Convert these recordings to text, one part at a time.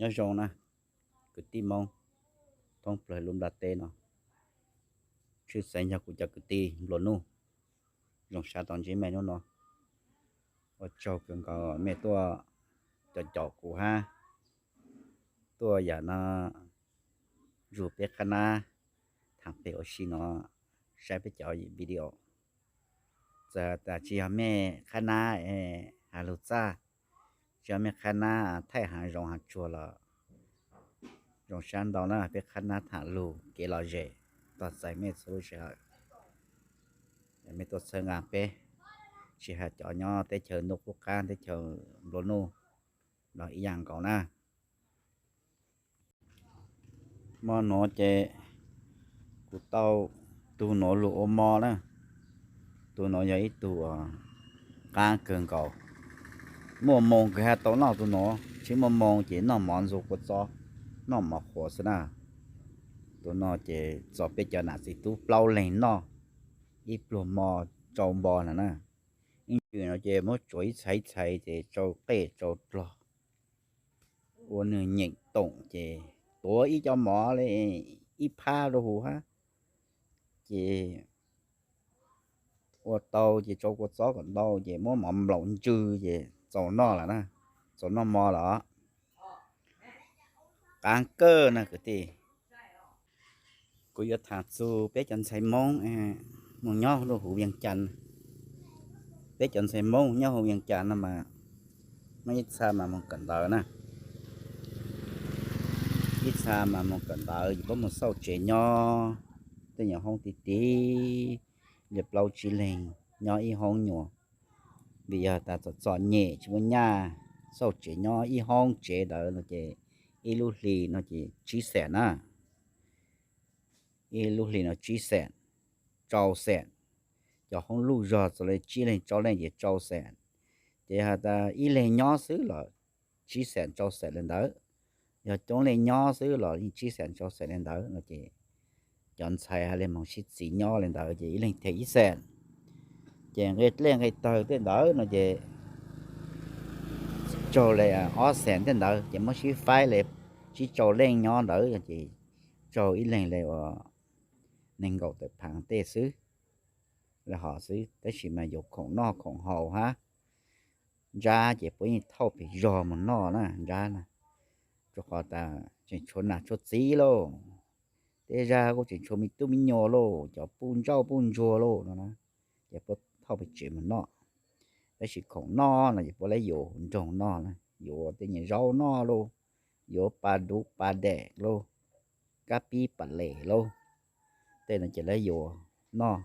Nyob zoo na, kwv tij Hmoob thoob plaws lub nplaj teb no, tshwj xeeb yog kuv cov kwv tij nplua nuj. Zoo sab tau ntsib mej hnub no, ua tsaug kawg nkaus mej tuaj caum caum kuv hab tuaj yam no zug peb qhab nab thaam peg ua si no, saib peb cov video. Txawm tas tsis yog mej qhab nab has lug txaj, tsis yog mej qhab nab thaij haav zoov haav tsuag los zoo sab ntau na, peb qhab nab thaam lug kev lom zem tog txais mej txhua lub sij hawm. Mej tuaj txhawb nqa peb, tsis has cov nyob teb chaws ntuj qub qab teb chaws nplua nuj los ib yam nkaus na. Mo nuav ces kuv tau tug nuav lug ua mo na. Tug nuav yog ib tug qaab kawg nkaus. Muaj moo kws has tau noj tug nuav, tsis muaj moo ces noj mov ntxuag kua txob, noj mov qhuav xwb na. Tug no ces txog peb cov nam txiv tub plaub leeg noj ib pluag mo tsau npo na na. Ib ntsis no ces muab tsuav ib txhais ib txhais ces tsau qej tsau dlog, ua nwg nyeem toom ces tuav ib co mov le ib phab rau huv hab, ces ua tau ces tsau kua txob kom ntau ces muab mov nplaum ntsw ces txaus noj lawm na, txaus noj mo lawm. Qaab kawg na kwv tij. Kuv yuav thaam txug peb cov ntxhais Moob moog nyob huv Vias Cas. Peb cov ntxhais Moob nyob huv Vias Cas no mas muaj ib txha mas moog kawm ntawv na, ib txha mas moog kawm ntawv ces puab moog xauj tsev nyob. Tej nyuas hoob ti ti li plaub tsib leeg nyob ib hoob nyuas, vim yog tas txom txom nyem tsis muaj nyaj, xauj tsev nyob ib hoob tsev ntawd no ces ib lub hli no ces tsib xees na. Ib lub hli no tsib xees, rau xees. Cov hoob luj zog txog le tsib leeg rau leej ces rau xees. Ces has tas ib leeg nyob xwb los tsib xees rau xees le ntawd, yog coob leej nyob xwb los yeej tsib xees rau xees le ntawd no ces cov ntxhais has le moog sib txiv nyob le ntawd ces ib leeg them ib xees. Ces nqe dlej nqe tawg tej ntawd no ces raug le ob xees tej ntawd ces muab sib faib le tsib rau leej nyob ntawd ces raug ib leeg le uas nees nkaum tawm phaav tej xwb, le hov xwb. Tab sis mas yuav khoom noj khoom haus hab, ntsab ces puab yeej thauj pes zog moog noj na ntsab na, rua qhov tas tseem tshuav nam tshuav txiv lauj, tej zag kuj tseem tshuav me tub me nyuas lauj, cov puj ntsauj puj ntsuag lauj no na, ces puab thauj pes tsev moog noj. Tab sis khoom noj no ces puab le yuav nroog noj na, yuav tej nyuas zaub noj lauj, yuav pas duv pas daim lauj, kab pib pas les lauj, tej no ces le yuav noj.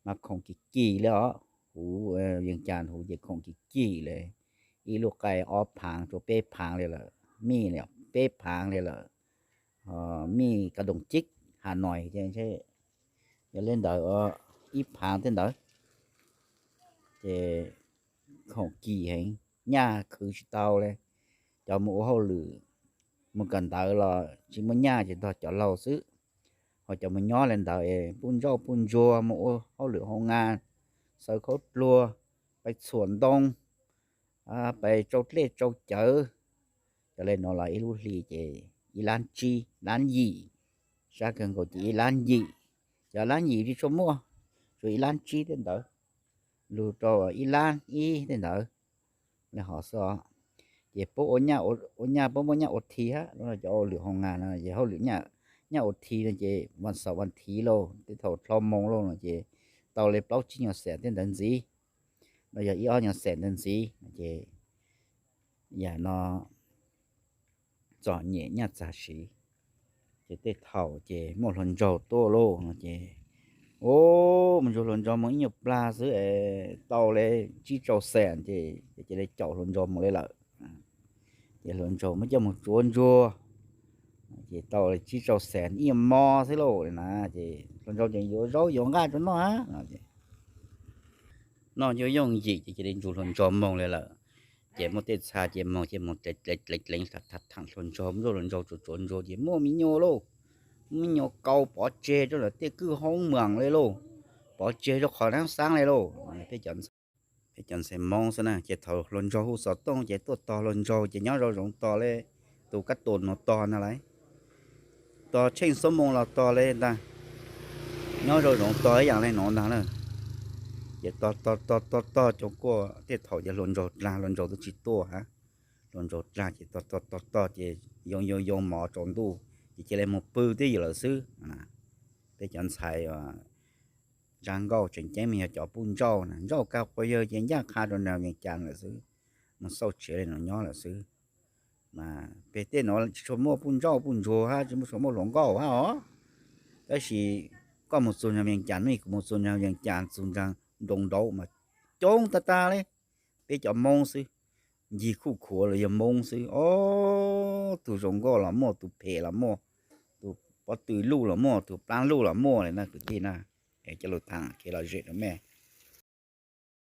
Mas khoom kim kim le os, huv Vias Cas huv ces khoom kim kim le, ib lub qai ob phaav rua peb phaav le lawm, mij peb phaav le lawm, mij ka doos cib Has Nois yog le ntawd ib phaav tej ntawd. Ces khoom kim heev, nyaj khwv tsis tau le. Cov mus ua hauj lwm, mus kawm ntawv los tsis muaj nyaj ces ntog cov laug xwb. Ho cov mus nyob le ntawd es puj ntsauj puj ntsuag mus ua hauj lwm hoo ngas, xaws khaub dluag, pais txhuam ntoo, pais tsau dlej tsau cawv. Cov le nuav los ib lub hli ces ib lab tsib lab yim, sab kawg nkaus ces ib lab yim. Cov lab yim tsis tshua muaj, tsuas ib lab tsib tej ntawd, lug rau ib lab ib tej ntawd. Le hov xwb os. Ces puab ua nyaj, puab muaj nyaj ua thiv hab, cov ua lwm hoo ngas no ces hauj lwm nyaj ua thiv no ces vas xaum vas thiv lauj, tej thaum dlhau moos lauj no ces tau le plaub tsib nyuas xees tej ntawd ntxiv. No yog ib ob nyuas xees ntawd ntxiv no ces yam no txom nyem nyaj txag siv. Ces tej thaum ces muaj hluas nraug tuaj lauj no ces, u, mus nrug hluas nraug moog ib nyuas plag xwb es tau le tsib rau xees ces, ces le caum hluas nraug moog le lawm. Ces hluas nraug muab coj moog tsuav ntsuag, ces tau le tsib rau xees ib nyuas mo xwb lauj na. Ces hluas nraug ces yuav zaub yuav nqaj rua noj hab. Noj yooj yooj yim ces cia li nrug hluas nraug moog le lawm. Ces muaj tej txha ces moog ces moog dleev dleev dleev thaam hluas nraug, muaj hluas nraug tsuav tsuav ntsuag ces muaj me nyuam lauj, muaj me nyuam kaus pov tseg rau lawm tej kwj hoob maam le lauj, pov tseg rau qhov naab xaab le lauj. Peb cov ntxhais Moob xwb na, ces thaum hluas nraug hu xov tooj ces tuaj tog hluas nraug ces nyob zoo zoo tog le, tus kab tus no tog ntag lauj. Tog tsheej xuab moos los tog li ntag, nyob zoo zoo tog ib yam li no ntag na. Ces tog tog tog tog tog cov kuaj tej thaum ces hluas nraug dlaag, hluas nraug twb tsis tuaj hab, hluas nraug dlaag ces tog tog tog tog ces yoo yoo yoo mov tsaus ntuj ces cia li moog pw twj ywm lawm xwb. Peb cov ntxhais zaj nkauj tseem ceeb mas yog cov puj nrauj na, nrauj kag quas yawg ces ncaj qha rau nraag Vees Cas lawm xwb, moog xauj tsev li no nyob lawm xwb. Mas peb tej nuav tsis tshua muaj puj nrauj puj ntsuag hab tsis tshua muaj hluas nkauj hab os. Tab sis koj moog txug nraag Vees Cas, nub i kuv moog txug nraag Vees Cas, txug nraag nroos nraud mas coob tag tag li. Peb cov Moob xwb, ncig khuj khuav los yog Moob xwb os. Tug zoo nkauj los muaj, tug phem los muaj, tug pob tw luj los muaj, tug plaab luj los muaj li na kwv tij na. Es coj lug thaam kev lom zem rau mej.